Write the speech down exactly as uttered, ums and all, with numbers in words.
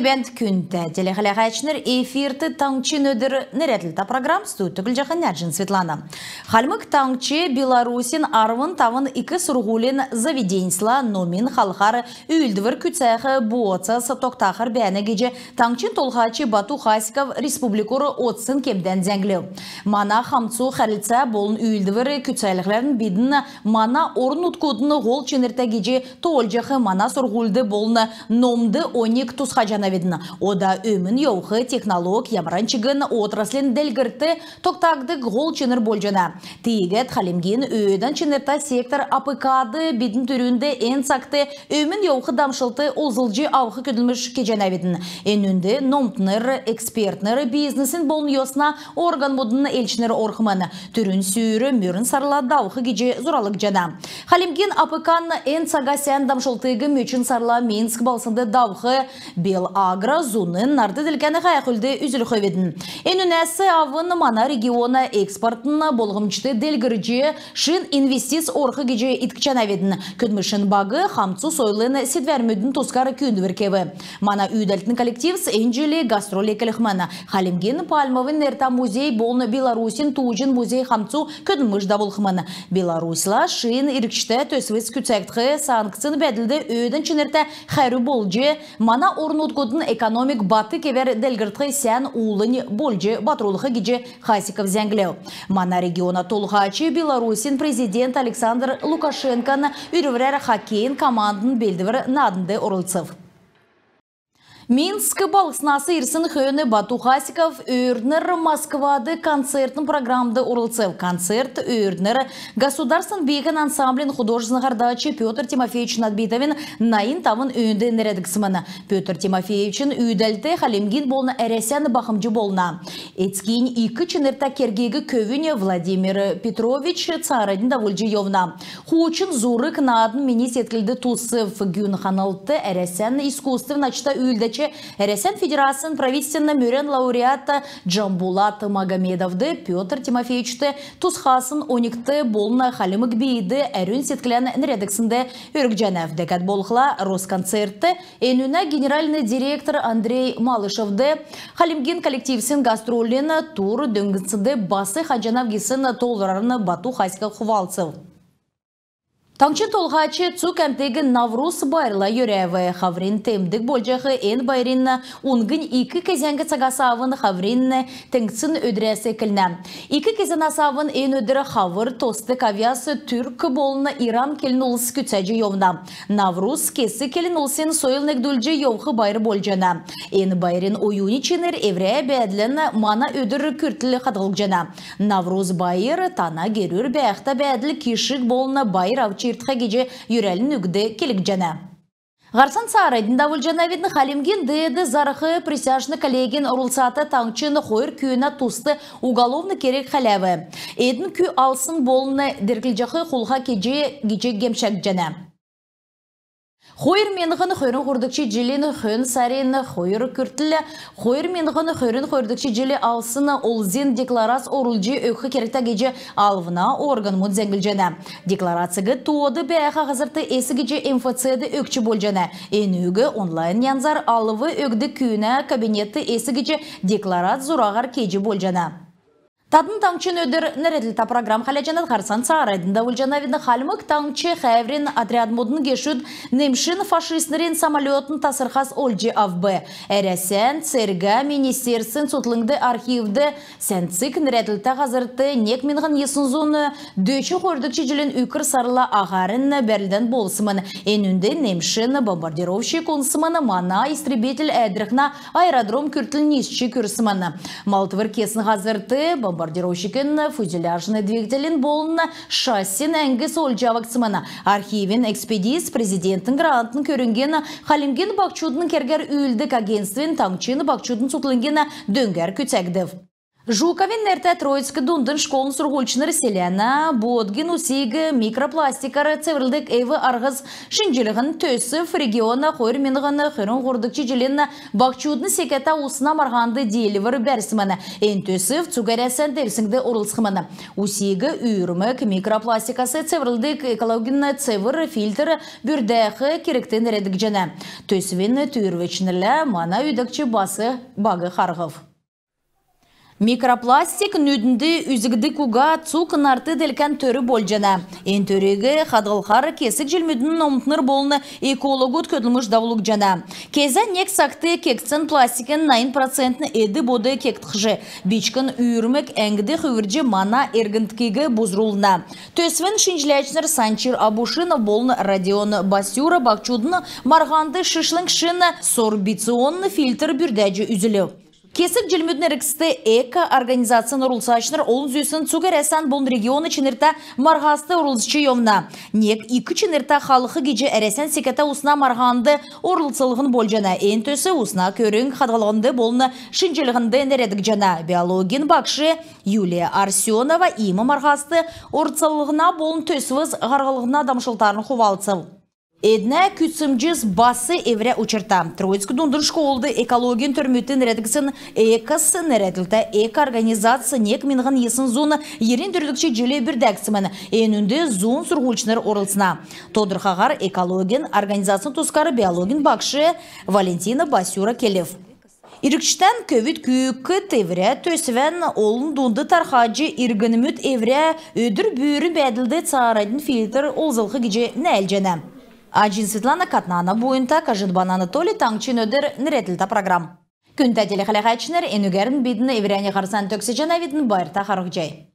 Бәәнт, күндтә телехәләһәчнр! Эфирт «Таңһчин өдр» нерәдлтә программ. Студьд Түглҗәхнә Нәрҗин Светлана. Хальмг Таңһч Беларусин арвн тавн ик сурһулин заведеньсла номин халхар үүлдвр күцәх бооцас тогтахар бәәнә гиҗ Таңһчин Толһач Бату Хасиков республикур одсн кемдән зәңглв. Мана хамцу хәрлцә болн үүлдвр күцәлһнән бидн мана орн-нутгудын һол чинртә гиҗ тоолҗах мана сурһульд болн номд оньг тусхаҗанавидн. Ода өмн йовх технолог ямаран чигн отраслин делгрлтд тогтагддг һол чинр болҗана. Тиигәд Хальмгин өөдән чинртә сектор АПК-д бидн түрүнд эн цагт өмн йовх дамшлт олзлҗ авх көдлмш кеҗәнәвидн. Энүнд номтнр, экспертнр, бизнесин болн йосна органмудын элчнр орхмн. Түрүн сүүр мөрн сарла давх гиҗ зуралгдҗана. Хальмгин АПК-н эн цага сән дамшлтыг мөчн сарла Минск балһснд давх «Белагро» зуна нарт-делкән һәәхүлд үзүлхвидн. Энүнәс авн мана региона экспортын болмҗд делгрҗ, шин инвестиц орх гиҗ иткҗәнәвидн. Көдлмшин баг хамцу сойлын седвәрмүдин тускар күүндвр кев. Мана үүдәлтин коллективс эн җил гастроль эклхмн. Хальмгин Пальмовин нертә музей болн Беларусин тууҗин музей хамцу көдлмш давулхмн. Беларусьла шин иргчтә төсвс күцәгдх санкцин бәәдлд өөдән чинртә хәрү болҗ, мана орн-нутгудын экономик бат кевәр делгрх сән үүлнь болҗ батрулх гиҗ Хасиков зәңглв. Мана региона толһач Беларусин президент Александр Лукашенкон үрврәр хоккейин командын белдвр нааднд орлцв. Минск балһснас ирсн хөөн Бату Хасиков өөрднр Москвад концертн программд орлцв. Концерт өөрднр государственн бииһин ансамблин художественн һардач Пётр Тимофеевич Надбитовин найн тавн өөнд нерәдгдсмн. Пётр Тимофеевичин үүдәлт Хальмгин болн Әрәсән бахмҗ болна. Эцкиннь ик чинртә кергиг көвүнь Владимир Петрович цааранднь давулҗ йовна. Хуучн зург наадн мини седклд тусв. Гүн ханлтд Әрәсән искусствин ачта үүлдәч, Әрәсән Федерацин правительствин мөрән лауреат Джамбулат Магомедовд Пётр Тимофеевичт тусхасн оньгт болн хальмг бийд әрүн седклән нерәдгдснд өргҗәнәв. Дәкәд болхла, Росконцертд энүнә генеральн директор Андрей Малышевд Хальмгин коллективсин гастролин тур дөңнснд бас хаҗанав гисн тоолврарн Бату Хасиков хувалцв. Таңһчин Толһач цуг әмтиг Навруз байрла йөрәв. Хаврин темдг болҗах эн байрин унгнь ик кезәңк цагас авн хаврин теңгцин өдрәс эклнә. Ик кезәнәс авн эн өдр хавр тост кавъяс, түрк болн иран келн улс күцәҗ йовна. Навруз кесг келн улсин сойл негдүлҗ йовх байр болҗана. Эн байрин оюни чинр эврә бәәдлән мана өдр күртл хадһлгдҗана. Навруз байр тана герүр бәәхтә бәәдл, кишг болн байр авч иртхә гиҗ йөрәлин үгд келгдҗәнә. Һарцан цааранднь давулҗанавидн. Хальмгин Деед Зарһ присяжн коллегин орлцата таңһчин хойр күүнә туст уголовн керг хәләв. Эдн кү алсн болн дерглҗәх хулха кеҗ гиҗ гемшәгдҗәнә. Хойр миңһн хөрн һурвдгч җилин хөн сарин хойр күртл хойр миңһн хөрн хойрдгч җил алсн олзин декларац орулҗ өгх кергтә гиҗ алвна органмуд зәңглҗәнә. Декларациг тоод бәәх һазрт эс гиҗ МФЦ-д өгч болҗана. Энүг онлайн янзар алв өгдг күүнә кабинетд эс гиҗ декларац зураһар кеҗ болҗана. Тадн «Таңһчин өдр» нерәдлтә программ хәләҗәнәт. Һарцан цааранднь давулҗанавидн. Хальмг Таңһч хәәврин отрядмудын гешүд немшин фашистнрин самолетын тасрхас олҗ авв. Әрәсән цергә министерствин цутхлңд архивд сән цик нерәдлтә һазрт нег миңһн йисн зун дөчн хойрдгч җилин үкр сарла аһарин бәрлдән болсмн. Энүнд немшин бомбардировщик унсмн, мана истребитель Әәдрхнә аэродром күртл нисҗ күрсмн. Малтвр кесн һазрт бомбардировщикин фюзеляжн двигателин болн шассин әңгс олҗ авгдсмн. Архивин экспедиц Президентин грантын көрңгин Хальмгин баһчудын кергәр үүлддг агентствин таңһчин баһчудын цутхлңгин дөңгәр күцәгдв. Жуковин нертә Троицк дундын школын сурһульчнр селәнә боодгин усиг микропластикар цеврлдг эв-арһс шинҗллһн төсв региона хойр миңһн хөрн һурвдгч җилин баһчудын секәтә усна марһанд диилвр бәрсмн. Эн төсв цуг Әрәсән девсңгд орлцхмн. Усиг үүрмг микропластикас цеврлдг экологин цевр фильтр бүрдәх кергт нерәдгдҗәнә. Төсвин түүрвәчнрлә мана үүдәгч бас баг харһв. Микропластик нүднд үзгддг уга цуг нарт делкән төр болҗана. Эн төриг хадһлхар кесг җилмүдин номтнр болн экологуд көдлмш давулгдҗана. Кезә нег цагт кегдсн пластикин найн процентнь эд-бод кегдхш, бичкн үүрмг әңгд хүврҗ мана эргндкиг бузрулна. Төсвин шинҗләчнр Санчир Абушинов болн Родион Басюра баһчудын марһанд шишлң шин сорбционн фильтр бүрдәҗ үзүлв. Кесг җилмүдин эргцд эко-организацин орлцачнр олн зүсн цуг Әрәсән болн региона чинртә марһаст орлцҗ йовна. Нег ик чинртә халх гиҗ Әрәсән секәтә усна марһанд орлцлһн болҗана. Эн төсв усна көрңг хадһллһнд болн шинҗллһнд нерәдгдҗәнә. Биологин багш Юлия Арсенова иим марһаст орлцлһна болн төсвс һарһлһна дамшлтарн хувалцв. Эднә күцәмҗс бас эврә учрта. Троицк дундын школд экологин төрмүдт нерәдгдсн «Экос» нерәдлтә эко-организац нег миңһн йисн зун йирн дөрвдгч җил бүрдәгдсмн. Энүнд зун сурһульчнр орлцна. Тодрхаһар экологин организацин тускар биологин багш Валентина Басюра келв. Иргчдән көвүд-күүкд эврә төсвән олн дунд тархаҗ, иргнмүд эврә өдр бүрин бәәдлд цааранднь фильтр олзлх гиҗ нәәлҗәнә. Аҗин Светлана, Катнана Буйнта, Кажинбан Анатолий, «Таңһчин өдр» нерәдлтә программ. Күндтә телехәләәчнр, энүгәрн бидн эврәннь һарцан төгсәҗәнәвидн. Байрта харһцхай.